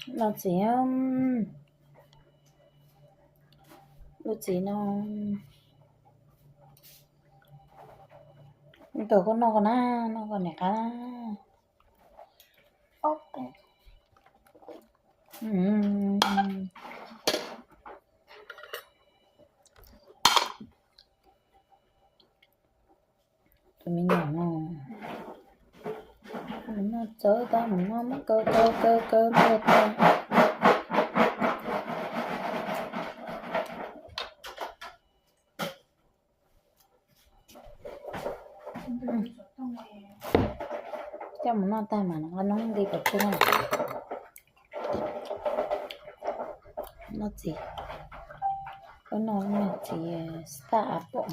Noj txiv, lub txiv no, tau koj noj koj na, noj koj niam qab. Tus me nyuam no, mus noj txawv tag, mus noj muab kaw kaw kaw kaw ntuag tag. Coj mus noj tag mas nqa noob nqi pov tseg na. Noj txiv, koj noj txiv stab av pom.